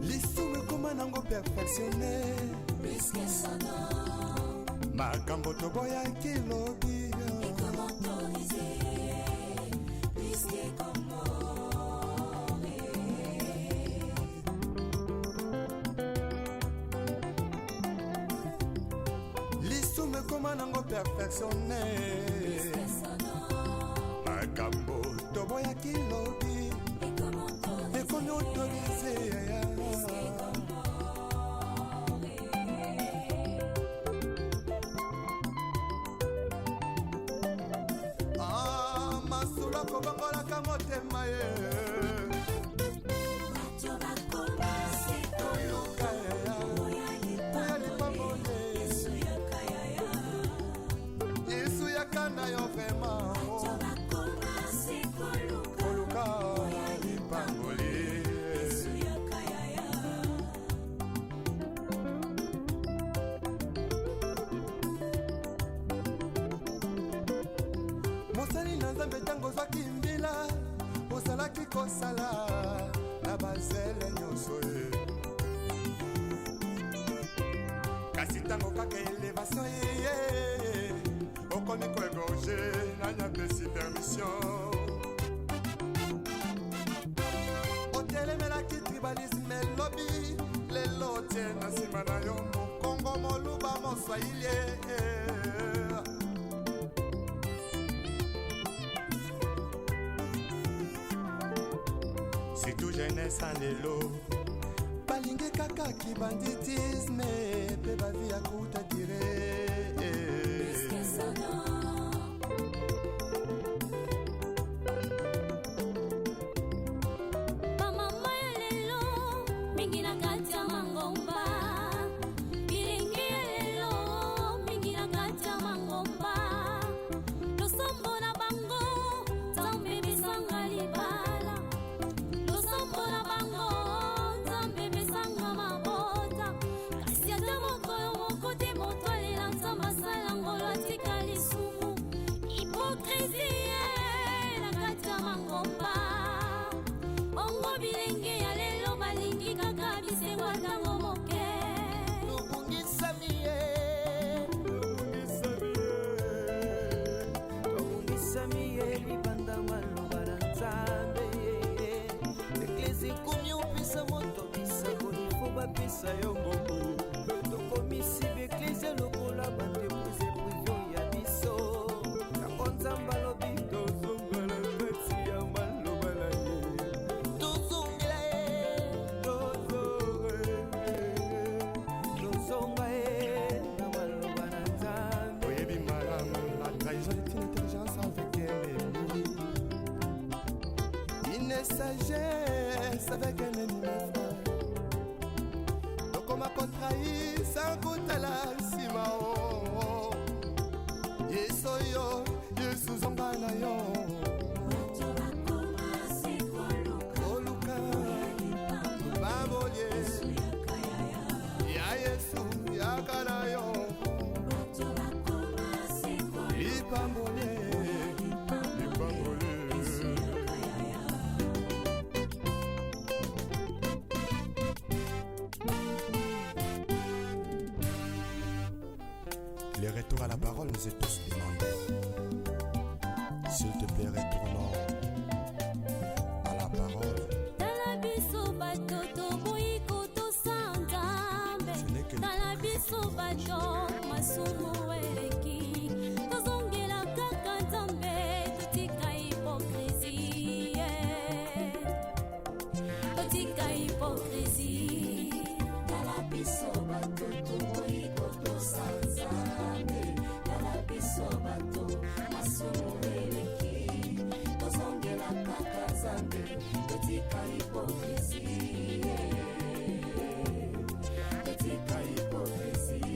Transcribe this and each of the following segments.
Lisumu ekoma nango perfectionne makambo toboyaki lobi. Lisumu ekoma nango perfectionne makambo toboyaki lobi ekomi autorise. Ah, masolo akobongolaka motema ye. Koluka ya lipamboli, Yesu yaka na yo vraiment. Koluka lipamboli. Mosali na Nzambe, ntango ozwaki mbila, ozalaki kosala na bazele nyonso ye. Kasi ntango kaka élévation ye, okomi koégorger. Nani apesi permission? Otelemelaki tribalisme elobi, lelo otie na nsima na yo Mokongo, Moluba, Moswahili. Surtout jeunesse ya lelo balingi kaka kibanditisme mpe bavie ya courte durée. Bamama ya lelo mingi na kati ya mangomba, bilenge ya lelo mingi na kati ya mangomba, losambo na bango Nzambe besanga libala, losambo na bango Nzambe besanga mabota. Kasi ata mokolo moko te moto alela Nzambe asala ngolo atika lisumu. Hypocrisie na kati ya mangomba. Bongo bilenge ya lelo balingi kaka bisengo ntango moke. Tobungisami ye, tobungisami ye libanda maloba na Nzambe. Eklese ekomi opesa moto bisango, ifo bapesa yo mbongo. Tokomisi baeklese lokola baentreprise privée ya biso. Yango Nzambe alobi tozongela kati ya maloba na ye. Tozongela ye, tozonga ye na maloba na Nzambe. Oyebi malamu, la trahison est une intelligence avec un ennemi, une sagesse avec un ennemi, mes frères. Tokoma kotrahir sans kotala nsima. O Yesu oyo, Yesu zonga na yo. Koluka lipamboli ya Yesu, yaka na yo lipamboli, lipamboli. Le retour à la parole nous est tous demandé. S'il te plaît, retournons à la parole. Tala biso bato toboyi kotosa Nzambe. Ce n'est que Tala biso bato masumu eleki, tozongela kaka Nzambe, totika hypocrisie, totika hypocrisie. Tala biso bato toboyi kotosa Nzambe. Tala biso bato masumu eleki, tozongela kaka Nzambe, totika hypocrisie, totika hypocrisie.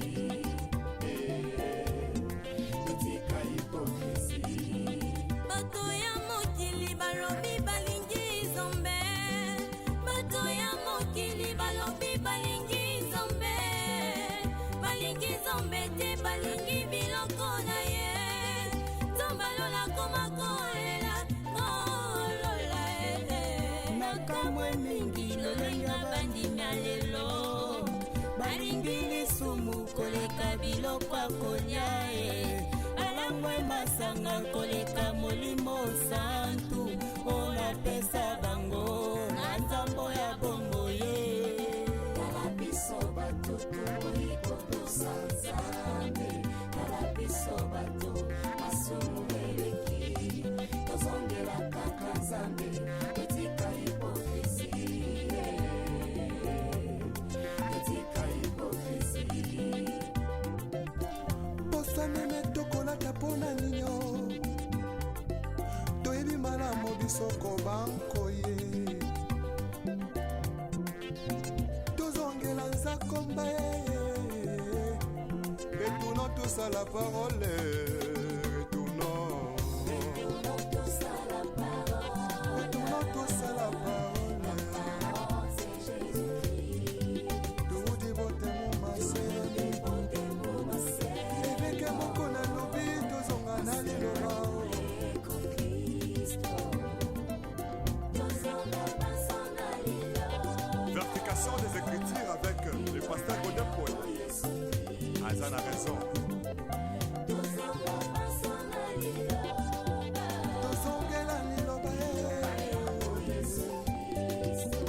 Balingi biloko na ye. Nzambe alola koma kolela ngolola eh. Nakamwe mingi lolenge ya bandimi ya lelo, balingi lisumu koleka biloko ya kolia e, balangwe masanga koleka Molimo Santu oyo napesa bango na nzambo ya bongo ye. Tala biso bato, toboyi kotosa Nzambe. Tala biso bato, masumu eleki, tozongela kaka Nzambe, totika hypocrisie, totika hypocrisie. Poso meme tokolata mpo na ninio, toyebi malamu biso kobanko ye. Tozongela nzakomba ye. Retournons tous à la parole, retournons. Retournons tous à la parole. Retournons tous à la parole. Parole, c'est Jésus-Christ. Toudi botemo maseni. Évêque moko nalobi, tozonga na liloba. Kristo, tozonga baso na liloba. Vérification des Écritures avec le pasteur Godin Paul. Aza na raison. Tozonga baso na liloba. Tozongela liloba ye. Yesu Kristo.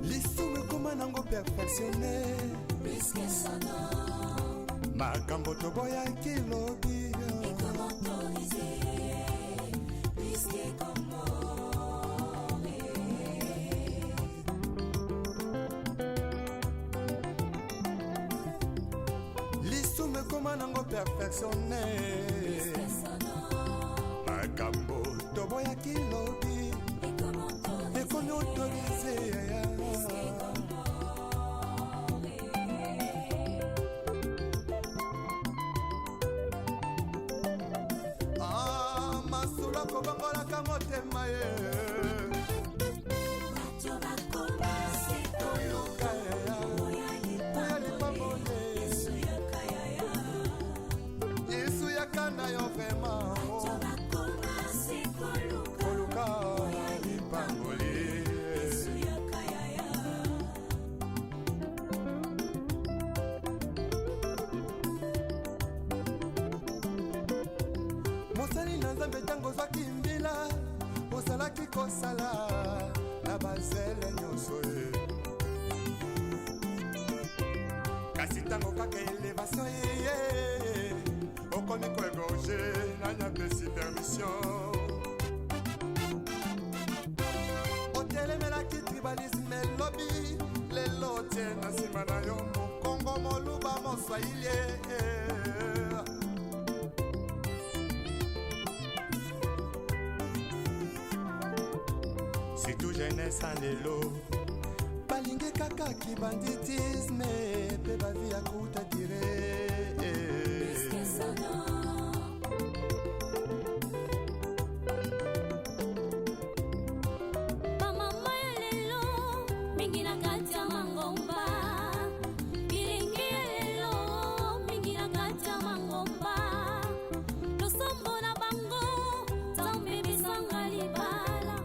Lisumu ekoma nango perfectionné. Plus que Sodome. Makambo toboyaki lobi. Comme autorisé, plus que Gomorrhe. Lisumu ekoma nango perfectionné. Plus que Sodome. Makambo toboyaki lobi. Comme autorisé, ekomi autorisé. Plus que Gomorrhe. Ah, masolo kobongolaka motema ye. Bato bakoma se koluka oya oya lipamboli. Lipamboli. Yesu yoka yaya. Yesu yaka na yo vraiment. Bato bakoma se koluka koluka lipamboli. Yesu yoka yaya. Mosali na Nzambe, ntango ozwaki mbila, ozalaki kosala na bazele nyonso ye, kasi ntango kaka élévation eye, okomi koégorger. Nani apesi permission? Otelemelaki tribalisme elobi, lelo otie na nsima na yo Mokongo, Moluba, Moswahili. Surtout jeunesse ya lelo, balingi kaka kibanditisme mpe bavie ya courte durée. Plus que Sodome. Bamama ya lelo mingi na kati ya mangomba, bilenge ya lelo mingi na kati ya mangomba, losambo na bango Nzambe besanga libala,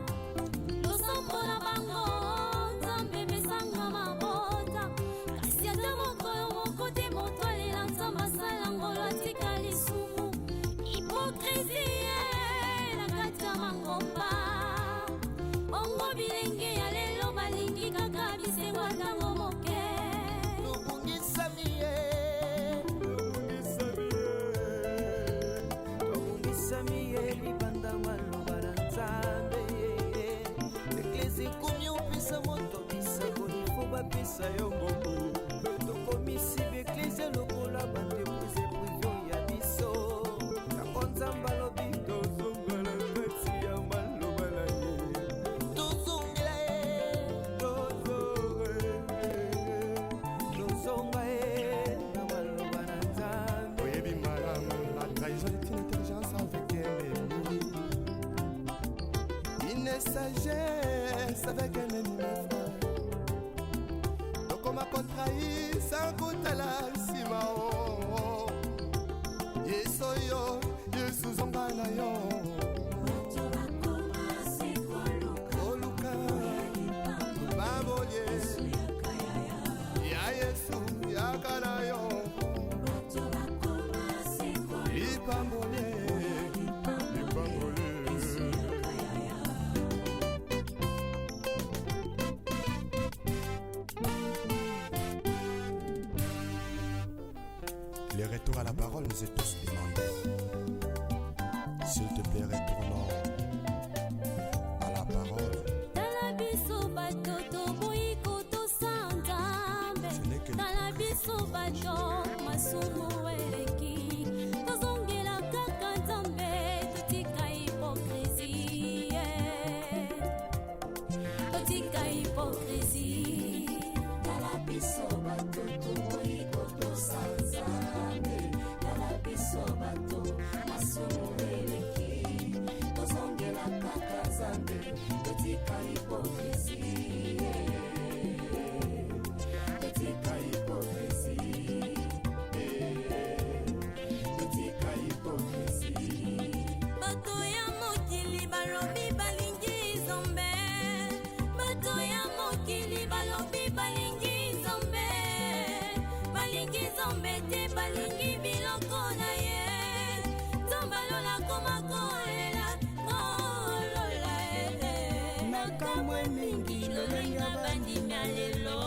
losambo na bango Nzambe besanga mabota, kasi ata mokolo moko te. avec un ennemi, mes frères. Tokoma kotrahir sans kotala nsima o. Yesu yo, Yesu zonga na yo. Bato bakoma se koluka Koluka lipamboli. Yesu yaka yaya. Ya Yesu yaka na yo. Bato bakoma se koluka Lipamboli. Lipamboli. Yesu yaka yaya. Le retour à la parole nous est tous demandé. S'il te plaît, retournons à la parole. Tala biso bato toboyi kotosa Nzambe. Ce n'est que Tala biso bato masumu eleki, tozongela kaka Nzambe, totika hypocrisie, totika hypocrisie. Tala biso bato toboyi kotosa Nzambe. Tala biso bato masumu eleki, tozongela kaka Nzambe, totika hypocrisie, totika hypocrisie, totika hypocrisie. Bato ya mokili balobi balingi Nzambe, bato ya mokili balobi balingi Nzambe, balingi Nzambe te, balingi biloko na ye. Nzambe alola koma kolela kolola ele. Nakamwe mingi lolenge bandimi ya lelo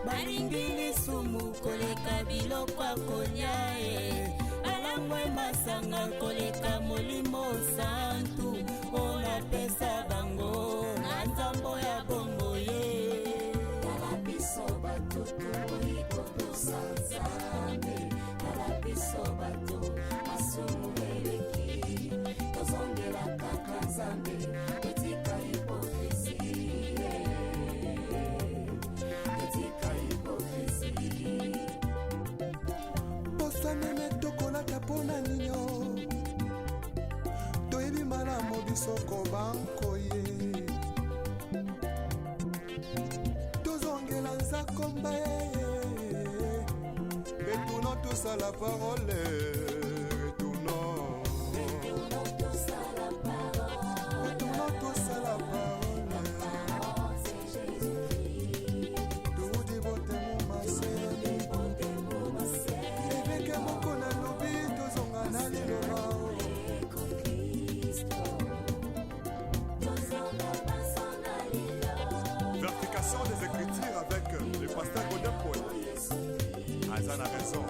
balingi lisumu koleka biloko ya kolia e, balangwe masanga koleka Molimo Santu oyo napesa bango na nzambo ya bongo ye. Tala biso bato toboyi kotosa Nzambe. Tala biso bato masumu eleki, tozongela kaka Nzambe, totika hypocrisie, totika hypocrisie. Poso meme tokolata mpona ninyo, toyebi malamu biso kobanko ye. Tozongela nzakomba ye. Retournons tous à la parole, retournons. Retournons tous à la parole. Retournons tous à la parole. Parole, c'est Jésus-Christ. Toudi botemo masele. Évêque moko nalobi tozonga na liloba. Kristo tozonga baso na liloba. Vérification des Écritures avec le pasteur Godin Paul. Aza na raison.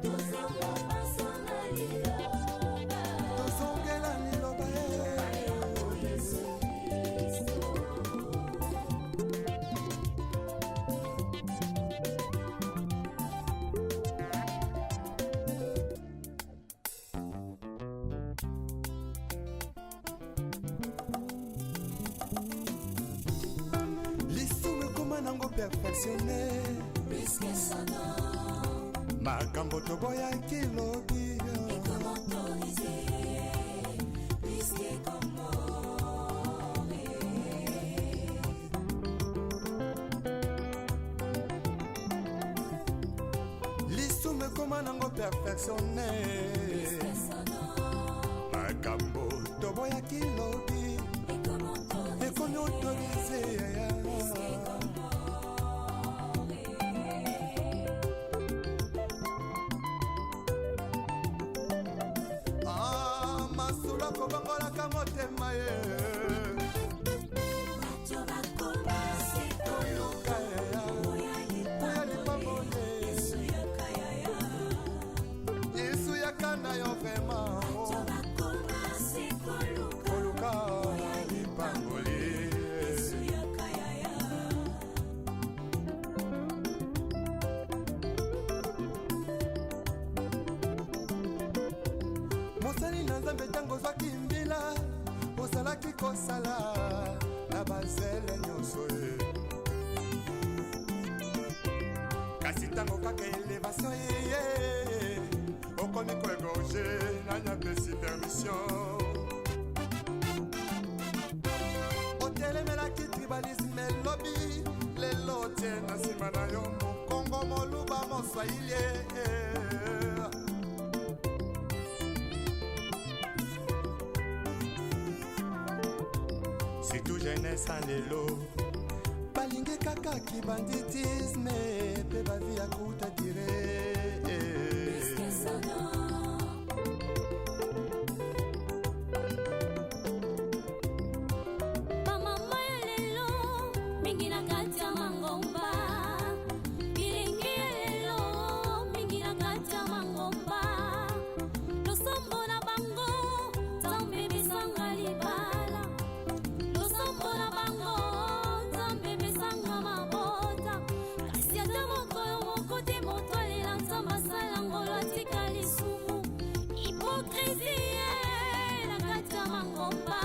Tozonga baso na liloba. Tozongela liloba ye. Yesu Kristo. Lisumu ekoma nango perfectionné. Puisque son nom Makambo toboyaki lobi est comme autorisé, puisque comme mort. Lisumu ekoma nango perfectionné. Puisque son nom Makambo toboyaki lobi est comme autorisé, ekomi autorisé. Puisque comme mort. Ah, masolo akobongolaka motema ye. Bato bakoma se Koluka oya oya lipamboli. Yesu yaka yaya. Yesu yaka na yo vraiment. Bato bakoma se koluka Koluka lipamboli. Yesu yaka yaya. Mosali na Nzambe, ntango ozwaki mbila, ozalaki kosala na bazele nyonso ye, kasi ntango kaka élévation ye, okomi koégorger. Nani apesi permission? Otelemelaki tribalisme elobi lelo tie na nsima na yo mokongo moluba moswahili. Surtout jeunesse ya lelo. Balingi kaka kibanditisme mpe bavi ya kuta dire. Bamama ya lelo mingi na kati ya mangomba, bilenge ya lelo mingi na kati ya mangomba, losambo na bango Nzambe besanga libala, losambo na bango Nzambe besanga mabota, kasi ata mokolo moko te moto alela Nzambe asala ngolo atika lisumu. Hipokrisie na kati ya mangomba.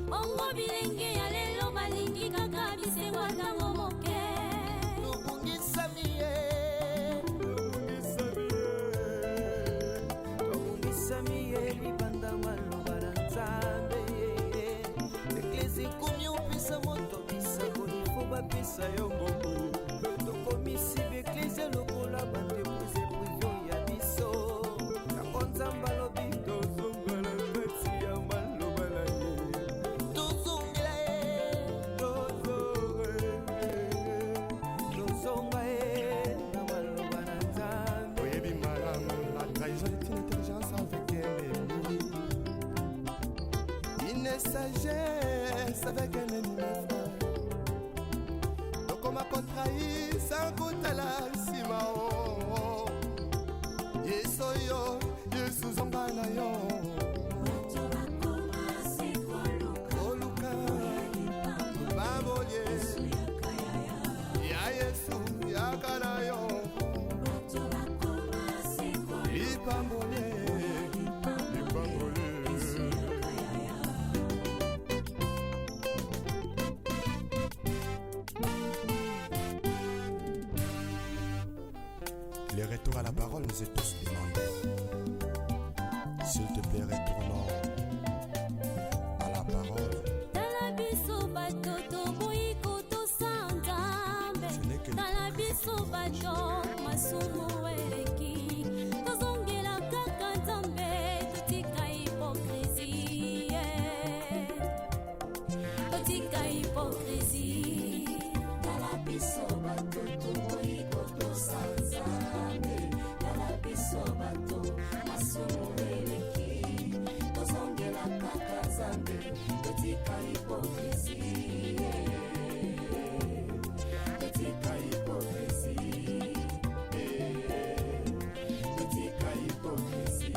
Bongo bilenge ya lelo balingi kaka bisengo ntango moke. Tobungisami ye, tobungisami ye libanda maloba na Nzambe. Eklesi ekomi opesa moto bisakoli fo bapesa yo mbongo. Tokomisi baeklese lokola baentreprise privé ya biso. Yango Nzambe alobi tozongela kati ya maloba na ye, tozongela ye, tozonga ye na maloba na Nzambe. Oyebi malamu, la trahison est une intelligence avec un ennemi, une sagesse avec un ennemi, mes frères. Tokoma kotrahi sans kotala nsima o Yesu oyo Yesu zonga na yo. Oluka babolie ya Yesu yaka na yo lipambolie. Lipamboli. Le retour à la parole nous est tous demandé. S'il te plaît, retournons à la parole. Tala biso bato toboyi kotosa Nzambe. Ce n'est que Tala biso bato masumu eleki, tozongela kaka Nzambe, totika hipokrisie, totika hipokrisie. Tala biso bato toboyi kotosa Nzambe, tala biso bato masumu eleki, tozongela kaka Nzambe, totika hipokrisie, totika hipokrisie, totika hipokrisie.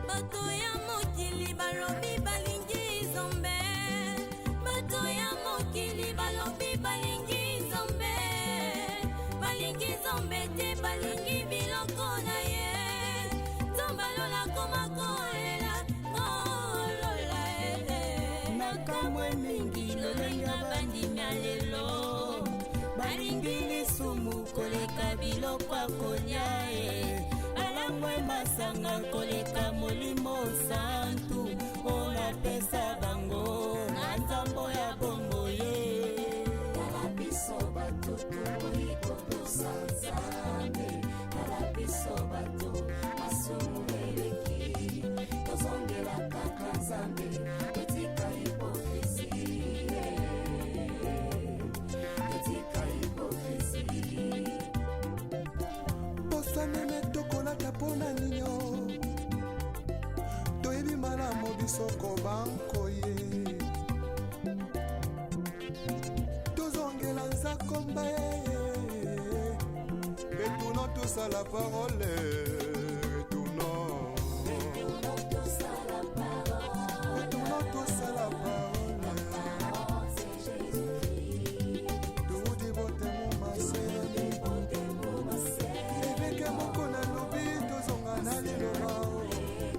Bato ya mokili balobi balingi Nzambe, bato ya mokili balobi balingi Nzambe, balingi Nzambe te, balingi biloko na ye. Nzambe alola koma kolela kolola ele. Nakamwe mingi lolenge bandimi ya lelo balingi lisumu koleka biloko ya kolia e, balangwe masanga koleka Molimo Santu oyo napesa bango na nzambo ya bombo ye. Tala biso bato toboyi kotosa Nzambe, tala biso bato masumu eleki, tozongela kaka Nzambe, totika hipokrisie, totika hipokrisie. Poso meme tokolata mpona ninyo toyebi malamu biso kobankoye tozongela nzakomba. Retournons tous à la parole. Retournons. Retournons tous à la parole. Retournons tous à la parole. Parole, c'est Jésus-Christ. Toudi botemo maseni. Évêque moko nalobi tozonga na liloba.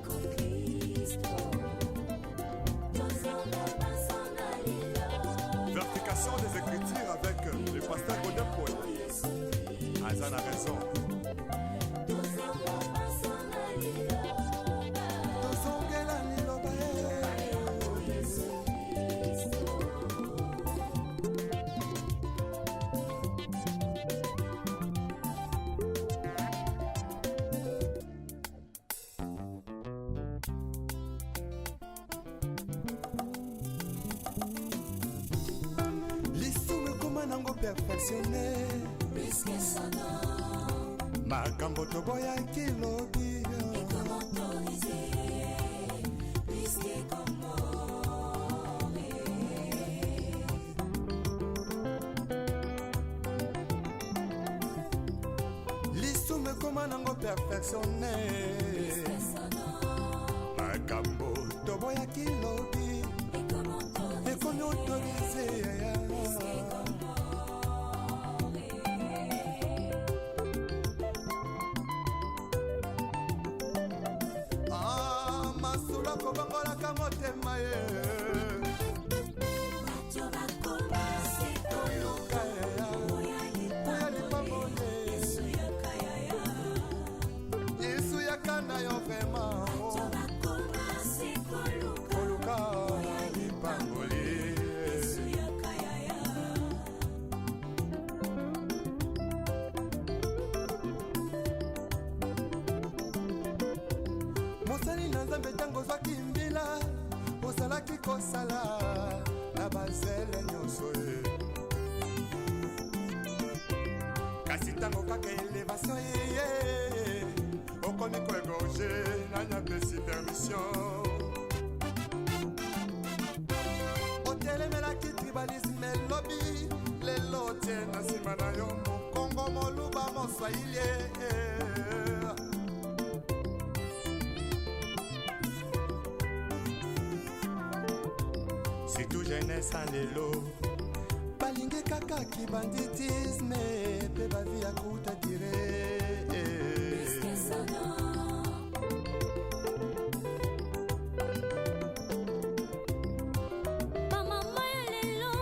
Cristo tozonga baso na liloba. Vérification des Écritures avec le pasteur Godin Paul. Aza na raison. Tozonga baso na liloba. Tozongela liloba. Yesu Kristo. perfectionne. Makambo toboyaki lobi lisumu ekoma nango perfectionne. Makambo toboyaki lobi ekomi autorise. Ah, masolo akobongolaka motema ye. Koluka oya lipamboli. Yesu yaka na yo vraiment. Koluka lipamboli. Mosali na Nzambe, ntango ozwaki mbila, ozalaki kosala na bazele nyonso ye. Kasi ntango kaka élévation eye, okomi koégorger. Nani apesi permission? Otelemelaki tribalisme elobi, lelo otie na nsima na yo Mokongo, Moluba, Moswahili. Surtout jeunesse ya lelo balingi kaka kibanditisme mpe bavie ya courte durée. Bamama ya lelo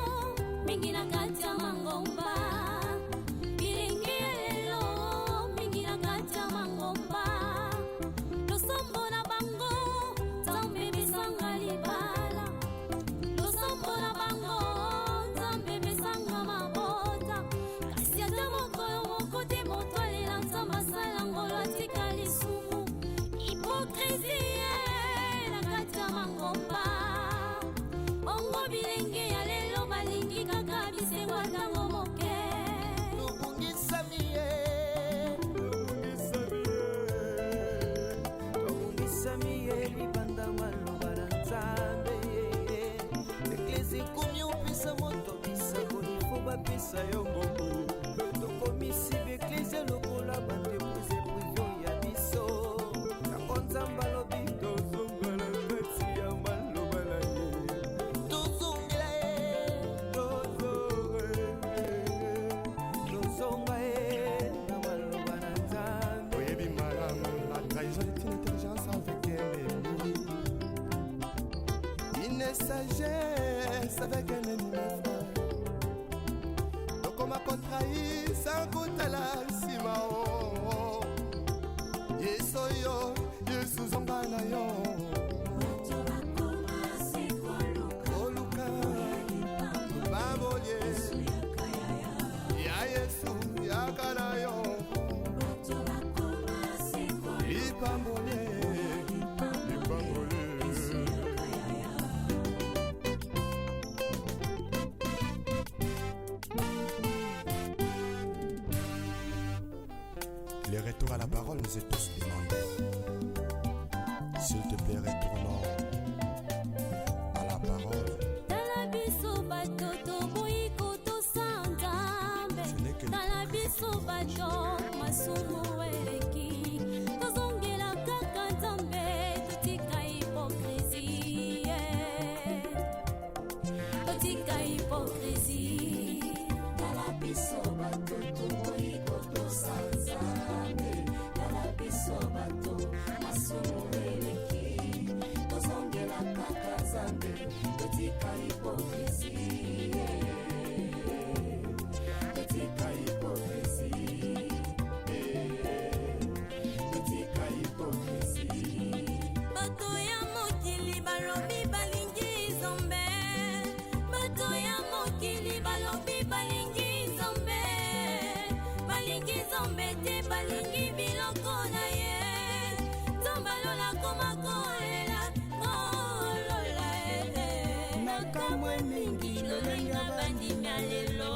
mingi na kati ya mangomba, bilenge ya lelo mingi na kati ya mangomba. Losambo na bango, Nzambe pesanga libala. Losambo na bango, Nzambe pesanga mabota. Kasi ata mokolo moko te moto alela Nzambe asala ngolo atika lisumu. Hypocrisie na kati ya mangomba. Bongo bilenge ya lelo balingi kaka bisengo ntango moke. Tobungisami ye, tobungisami ye libanda maloba na Nzambe. Eklese ekomi opesa moto bisakoli, fo bapesa yo mbongo. Tokomisi baeklese lokola baentreprise privée ya biso. Yango Nzambe alobi tozongela kati ya maloba na ye, tozongela ye, tozonga ye na maloba na Nzambe. Oyebi malamu, la trahison est une intelligence avec un ennemi, une sagesse avec un ennemi, mes frères. Tokoma kotrahir sans kotala nsima o. Yesu oyo, Yesu zonga na yo. Koluka lipamboli ya Yesu yaka na yo. Lipamboli, lipamboli. Le retour à la parole nous est tous demandé. S'il te plaît, retournons à la parole. Tala biso bato toboyi kotosa Nzambe. Ce n'est que Tala biso bato masumu eleki, tozongela kaka Nzambe, totika hypocrisie, totika hypocrisie. Tala biso bato toboyi kotosa Nzambe. Tala biso bato masumu eleki, tozongela kaka Nzambe, totika hypocrisie, totika hypocrisie, totika hypocrisie. Bato ya mokili balobi balingi Nzambe. Bato ya mokili balobi balingi Nzambe. Balingi Nzambe te, balingi biloko na ye. Nzambe alola koma kolela kolola. Nakamwe mingi lolenge bandimi ya lelo.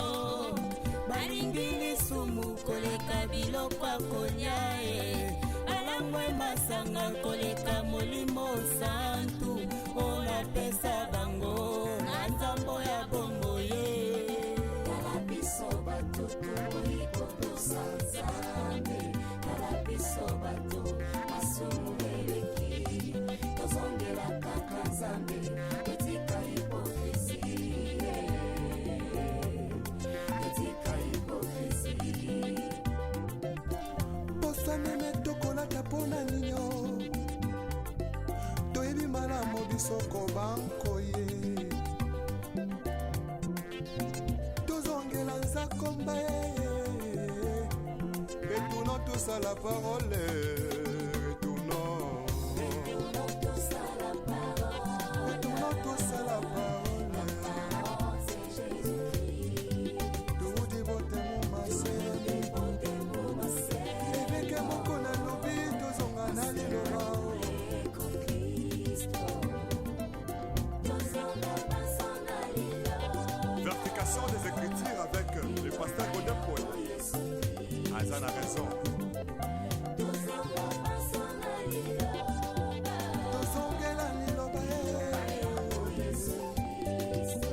biloko ya kolia e balangwe masanga koleka molimo santu oyo napesa bango na nzambo ya bombo ye. Tala biso bato toboyi kotosa Nzambe, tala biso bato masumu eleki, tozongela kaka Nzambe, totika hypocrisie, totika hypocrisie. Poso meme tokolata mpo na ninio, toyebi malamu biso kobankoye, tozongela nzakomba ye. Retournons tous à la parole, retournons. Retournons tous à la parole. Retournons tous à la parole. Parole, c'est Jésus-Christ. Toudi botemo masemi. Botemo masemi. Eveke moko nalobi, tozonga na liloba. Kristo. Tozonga baso na liloba. Vérification des Écritures avec le pasteur Godin Paul. Aza na raison. Tozonga baso na liloba. Tozongela liloba ye. Yesu Kristo.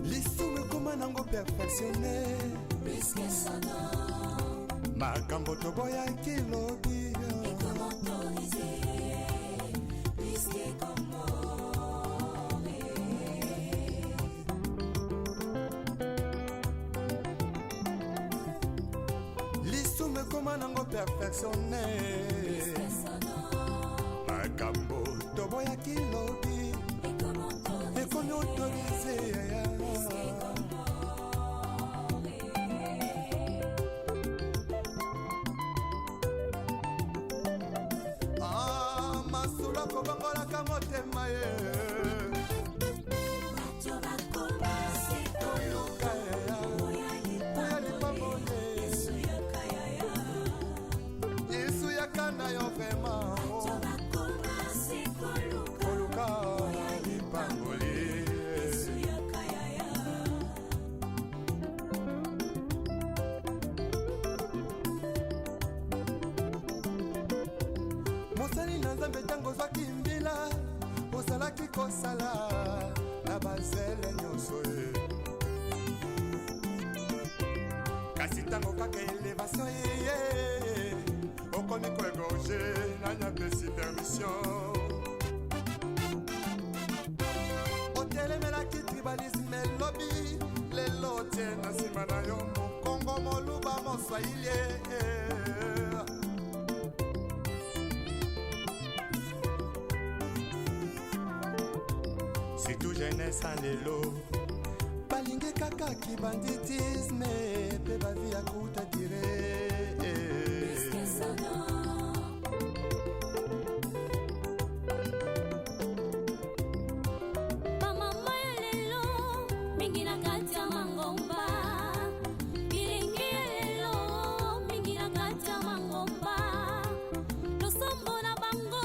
Lisumu ekoma nango perfectionné. Plus que son nom. Makambo toboyaki lobi Comme autorisé. Plus que Gomorrhe. Lisumu ekoma nango perfectionné. Plus que son nom. Makambo toboyaki lobi Et comme autorisé. Ekomi autorisé. Plus que Gomorrhe. Ah, masolo akobongolaka motema ye. Bato bakoma se Koluka koluka oya lipamboli. Yesu yaka yaya. Yesu yaka na yo vraiment. Bato bakoma se koluka Koluka lipamboli. Yesu yaka yaya. Mosali na Nzambe, ntango ozwaki mbila, ozalaki kosala na bazele nyonso ye, kasi ntango kaka élévation eye, okomi koégorger. Nani apesi permission? Otelemelaki tribalisme elobi, lelo otie na nsima na yo mokongo, moluba, moswahili. Surtout jeunesse ya lelo balingi kaka kibanditisme mpe bavie ya courte durée. Plus que son nom. Bamama ya lelo mingi na kati ya mangomba, bilenge ya lelo mingi na kati ya mangomba, losambo na bango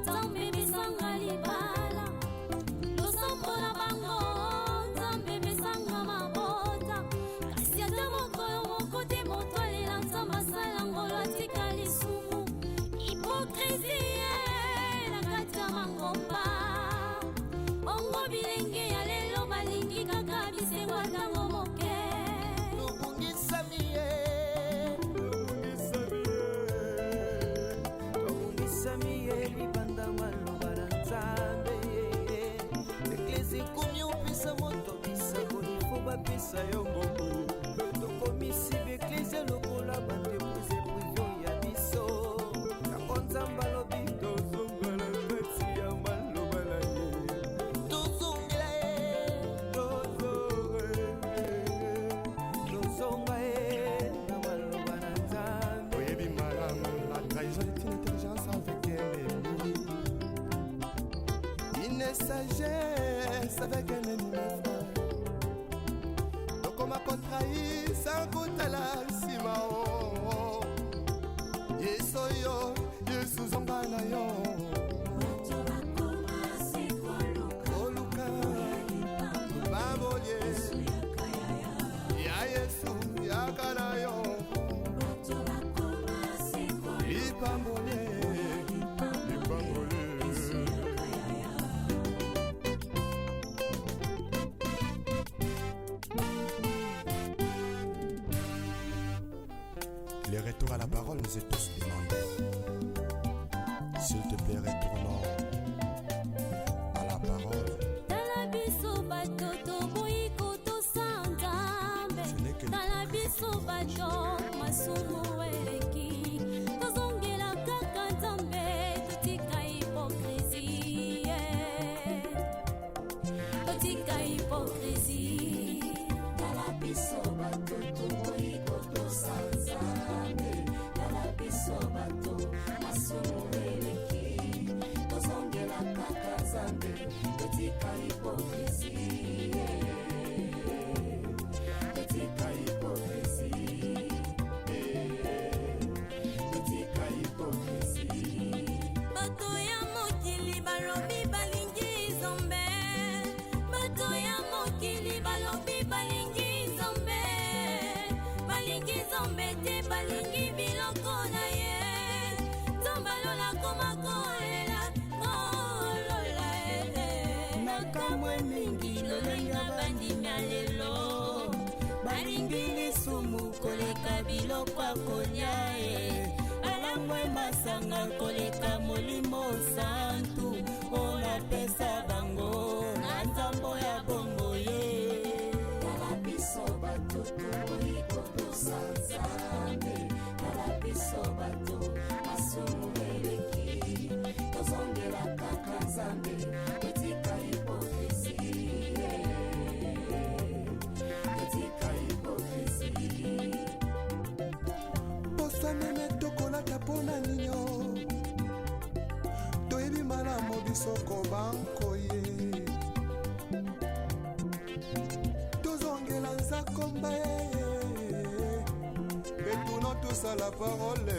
Nzambe pesanga libala, losambo na bango Nzambe pesanga mabota, kasi ata mokolo moko te moto alela Nzambe asala ngolo atika lisumu. Hypocrisie na kati ya mangomba. Bongo bilenge ya lelo balingi kaka bisengo ntango moke. Tobungisami ye, tobungisami ye libanda maloba na Nzambe. Eklese ekomi opesa moto bisakoli, fo bapesa yo mbongo. Tokomisi baeklese lokola baentreprise privée ya biso. Yango Nzambe alobi tozongela kati ya maloba na ye, tozongela ye, tozonga ye na maloba na Nzambe. Oyebi malamu, la trahison est une intelligence avec ennemi, une sagesse avec un ennemi, mes frères. Tokoma kotrahir sans kotala nsima. nsima o Yesu yo, Yesu zonga na yo. Koluka babolie ya Yesu yaka na yo. Lipambolie, lipambolie. Le retour à la parole nous est tous demandé. S'il te plaît, retournons à la parole. Tala biso bato toboyi kotosa Nzambe. Ce n'est que Tala biso bato masumu eleki, tozongela kaka Nzambe, totika hypocrisie, totika hypocrisie. Tala biso bato toboyi kotosa Nzambe. Tala biso bato masumu eleki, tozongela kaka Nzambe, totika hypocrisie, totika hypocrisie, totika hypocrisie. Bato ya mokili balobi balingi Nzambe. Bato ya mokili balobi balingi Nzambe. Balingi Nzambe te, balingi biloko na ye. Nzambe alola koma kolela kolola ele. Nakamwe mingi lolenge bandimi ya lelo balingi lisumu koleka biloko ya kolia e balangwe masanga koleka Molimo Santu oyo napesa bango na nzambo ya bongo ye. Tala biso bato toboyi kotosa Nzambe. Tala biso bato masumu eleki, tozongela kaka Nzambe, totika hypocrisie, totika hypocrisie. Poso meme tokolata mpona ninyo, toyebi malamu biso kobanko ye. Tozongela nzakomba ye. Retournons tous à la parole.